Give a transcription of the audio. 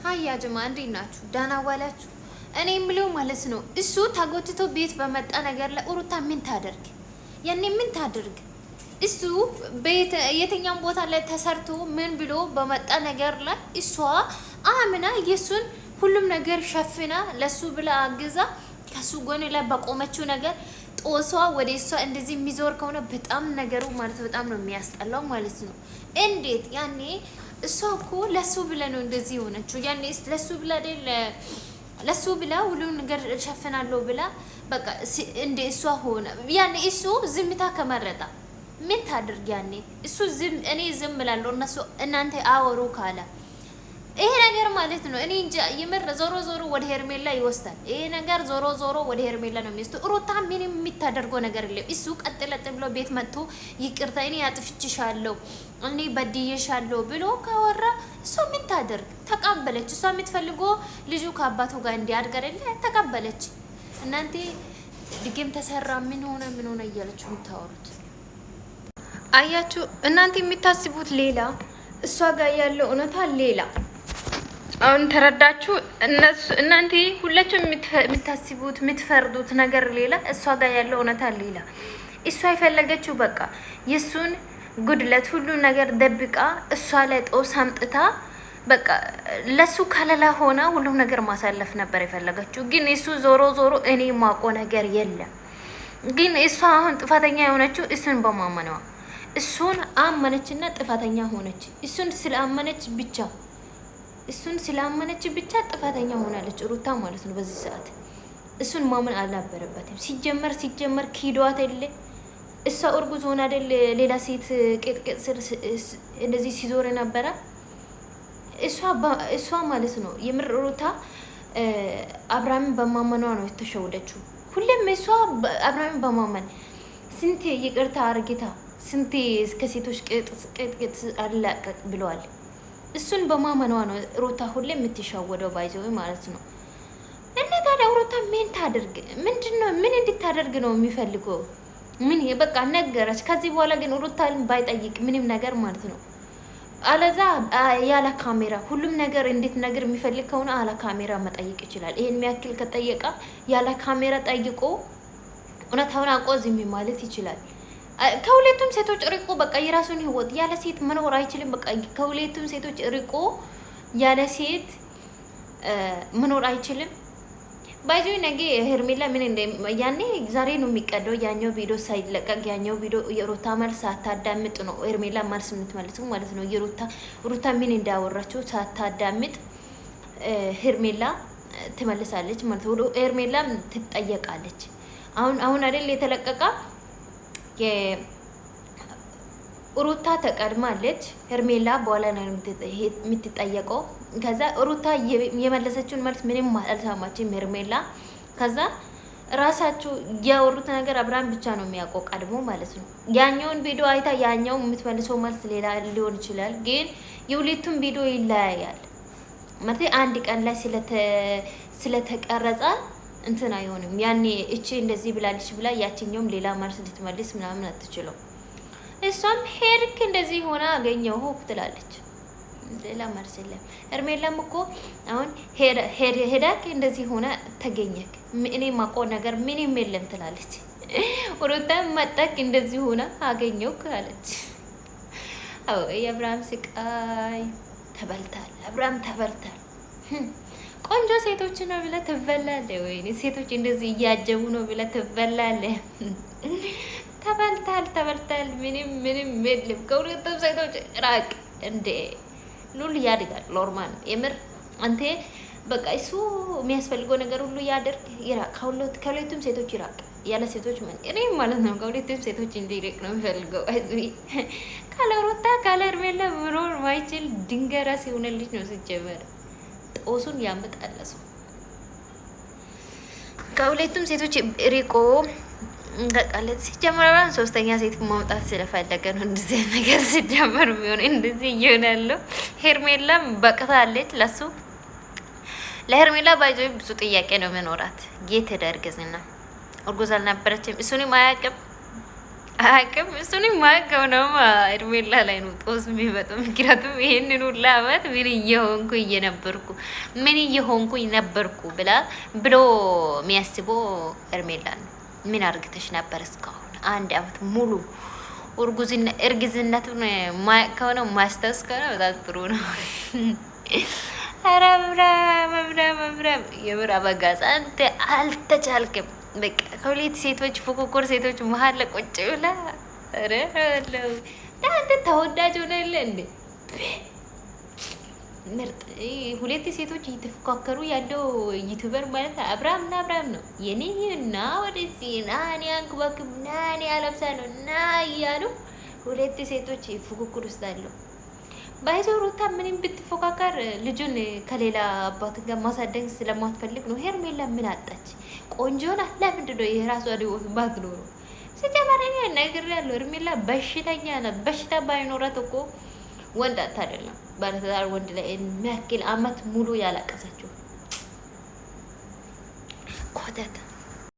ሀያ ጀማ እንዴት ናችሁ? ደህና ዋላችሁ? እኔ የምለው ማለት ነው እሱ ታጎትቶ ቤት በመጣ ነገር ላይ ሩታ ምን ታደርግ? ያኔ ምን ታደርግ? እሱ ቤት የትኛውን ቦታ ላይ ተሰርቶ ምን ብሎ በመጣ ነገር ላይ እሷ አምና የሱን ሁሉም ነገር ሸፍና ለሱ ብላ አግዛ ከሱ ጎን ላይ በቆመችው ነገር ጦሷ ወደ እሷ እንደዚህ የሚዞር ከሆነ በጣም ነገሩ ማለት በጣም ነው የሚያስጠላው ማለት ነው። እንዴት ያኔ እሷ እኮ ለሱ ብለ ነው እንደዚህ የሆነችው። ያኔ ለሱ ብለ አይደል ለሱ ብላ ሁሉን ነገር እሸፍናለሁ ብላ በቃ እንደ እሷ ሆነ። ያኔ እሱ ዝምታ ከመረጣ ምን ታድርግ? ያኔ እሱ ዝም እኔ ዝም እላለሁ እነሱ እናንተ አወሩ ካለ ይሄ ነገር ማለት ነው። እኔ እንጃ የምር ዞሮ ዞሮ ወደ ሄርሜላ ይወስዳል። ይሄ ነገር ዞሮ ዞሮ ወደ ሄርሜላ ነው የሚወስደው። ሩታ ምንም የሚታደርገው ነገር የለም። እሱ ቀጥ ለጥ ብሎ ቤት መጥቶ ይቅርታ እኔ አጥፍቼሻለሁ፣ እኔ በድዬሻለሁ ብሎ ካወራ እሷ ምን ታደርግ? ተቀበለች። እሷ የምትፈልገው ልጁ ከአባቱ ጋር እንዲያድግ አይደለ? ተቀበለች። እናንተ ድግም ተሰራ ምን ሆነ ምን ሆነ እያለች የምታወሩት አያችሁ። እናንተ የምታስቡት ሌላ፣ እሷ ጋር ያለው እውነታ ሌላ። አሁን ተረዳችሁ? እነሱ እናንተ ሁላችሁም የምታስቡት የምትፈርዱት ነገር ሌላ፣ እሷ ጋር ያለው እውነታ ሌላ። እሷ የፈለገችው በቃ የእሱን ጉድለት ሁሉ ነገር ደብቃ እሷ ላይ ጦስ አምጥታ በቃ ለሱ ከለላ ሆና ሁሉም ነገር ማሳለፍ ነበር የፈለገችው። ግን እሱ ዞሮ ዞሮ እኔ ማቆ ነገር የለም። ግን እሷ አሁን ጥፋተኛ የሆነችው እሱን በማመኗ እሱን አመነችና ጥፋተኛ ሆነች። እሱን ስለአመነች ብቻ እሱን ስላመነች ብቻ ጥፋተኛ ሆናለች ሩታ ማለት ነው። በዚህ ሰዓት እሱን ማመን አልነበረበትም። ሲጀመር ሲጀመር ኪዷት የለ እሷ እርጉዝ ሆና አይደል ሌላ ሴት ቅጥቅጥ ስር እንደዚህ ሲዞር ነበረ። እሷ ማለት ነው የምር ሩታ አብርሃምን በማመኗ ነው የተሸወደችው። ሁሌም እሷ አብርሃምን በማመን ስንቴ ይቅርታ አርግታ ስንቴ እስከ ሴቶች ቅጥቅጥ አላቀቅ ብለዋል። እሱን በማመኗ ነው ሩታ ሁሌ የምትሻወደው by the way ማለት ነው። እና ታዲያ ሩታ ምን ታደርግ? ምንድነው ምን እንድታደርግ ነው የሚፈልገው? ምን በቃ ነገረች። ከዚህ በኋላ ግን ሩታን ባይጠይቅ ምንም ነገር ማለት ነው። አለዛ ያለ ካሜራ ሁሉም ነገር እንድትነግር የሚፈልግ ከሆነ አለ ካሜራ መጠየቅ ይችላል። ይሄን የሚያክል ከጠየቀ ያለ ካሜራ ጠይቆ እውነታውን አውቆ ዝም ማለት ይችላል። ከሁለቱም ሴቶች ርቆ በቃ የራሱን ህይወት ያለ ሴት መኖር አይችልም። በቃ ከሁለቱም ሴቶች ርቆ ያለ ሴት መኖር አይችልም። by the way ነገ ሄርሜላ ምን እንደ ያኔ ዛሬ ነው የሚቀደው። ያኛው ቪዲዮ ሳይለቀቅ ያኛው ቪዲዮ የሩታ መልስ ሳታዳምጥ ነው ሄርሜላ መልስ የምትመልሰው ማለት ነው። የሩታ ሩታ ምን እንዳወራችው ሳታዳምጥ ሄርሜላ ትመልሳለች ማለት ነው። ሄርሜላ ትጠየቃለች። አሁን አሁን አይደል የተለቀቀ ሩታ ተቀድማለች። ሄርሜላ በኋላ ነው የምትጠየቀው። ከዛ ሩታ የመለሰችውን መልስ ምንም አልሰማችም ሄርሜላ። ከዛ ራሳችሁ ያወሩት ነገር አብርሃም ብቻ ነው የሚያውቀው ቀድሞ ማለት ነው። ያኛውን ቪዲዮ አይታ ያኛው የምትመልሰው መልስ ሌላ ሊሆን ይችላል፣ ግን የሁለቱም ቪዲዮ ይለያያል። ማለት አንድ ቀን ላይ ስለተቀረጸ እንትን አይሆንም። ያኔ እቺ እንደዚህ ብላለች ብላ ያችኛውም ሌላ መልስ ልትመልስ ምናምን አትችለው። እሷም ሄድክ እንደዚህ ሆና አገኘው ትላለች። ሌላ መልስ የለም። ሄርሜላም እኮ አሁን ሄዳክ እንደዚህ ሆነ ተገኘክ፣ እኔ ማቆ ነገር ምንም የለም ትላለች። ሩታም መጣክ እንደዚህ ሆነ አገኘው አለች። አዎ የአብርሃም ስቃይ ተበልታል። አብርሃም ተበልታል። ቆንጆ ሴቶች ነው ብለህ ትበላለህ። ወይኔ ሴቶች እንደዚህ እያጀቡ ነው ብለህ ትበላለህ። ተበልታል፣ ተበልታል። ምንም ምንም የለም። ከሁለቱም ሴቶች ራቅ እንዴ። ሉል ያድጋል። normal የምር አንተ በቃ እሱ የሚያስፈልገው ነገር ሁሉ ያደርግ፣ ይራቅ። ከሁለቱም ሴቶች ይራቅ። ያለ ሴቶች ምን እኔ ማለት ነው። ከሁለቱም ሴቶች እንዲርቅ ነው የሚፈልገው። ካለ ሩታ ካለ ሄርሜላ መኖር ማይችል ድንገራስ የሆነ ልጅ ነው ሲጀመር ጦሱን ያመጣል ሰው። ከሁለቱም ሴቶች ሪቆ እንቀቃለት። ሲጀመር አብርሃም ሶስተኛ ሴት ማምጣት ስለፈለገ ነው እንደዚህ ነገር ሲጀመር የሚሆነ እንደዚህ እየሆነ ያለው። ሄርሜላም በቅታለች ለሱ ለሄርሜላ by the way ብዙ ጥያቄ ነው የሚኖራት። የት ሄደ እርግዝና? እርጉዝ አልነበረችም። እሱንም አያውቅም አቅም እሱንም ማቀው ነው ሄርሜላ ላይ ነው ጦስ የሚመጣው። ምክንያቱም ይሄንን ሁላ አመት ምን እየሆንኩ እየነበርኩ ምን እየሆንኩኝ ነበርኩ ብላ ብሎ የሚያስበው ሄርሜላ ነው። ምን አርግተሽ ነበር እስካሁን አንድ አመት ሙሉ? እርግዝነቱን ከሆነ ማስታወስ ከሆነ በጣም ጥሩ ነው። ኧረ አብርሃም አብርሃም አብርሃም የምር አበጋዝ አንተ አልተቻልክም። በቃ ከሁለት ሴቶች ፉክክር ሴቶች መሀል ለቁጭ ብላ ኧረ አንተ ተወዳጅ ሆነ የለ እንዴ? ምርጥ ሁለት ሴቶች እየተፎካከሩ ያለው YouTuber ማለት አብርሃም እና አብርሃም ነው። የኔ ና ወደዚህ ና እኔ አንክባክብ ና እኔ አለብሳለሁ ና እያሉ ሁለት ሴቶች ፉክክር ውስጥ አለው። ባይዞ ሩታ ምንም ብትፎካከር ልጁን ከሌላ አባት ጋር ማሳደግ ስለማትፈልግ ነው። ሄርሜላ ምን አጣች? ቆንጆ ናት። ለምንድን ነው የራሷ ህይወት ባትኖረው? ሲጀመር እኔ ነግሬያለሁ፣ ሄርሜላ በሽተኛ ናት። በሽታ ባይኖራት እኮ ወንድ አታደለም። ባለትዳር ወንድ ላይ የሚያክል አመት ሙሉ ያላቀሰችው ኮተት።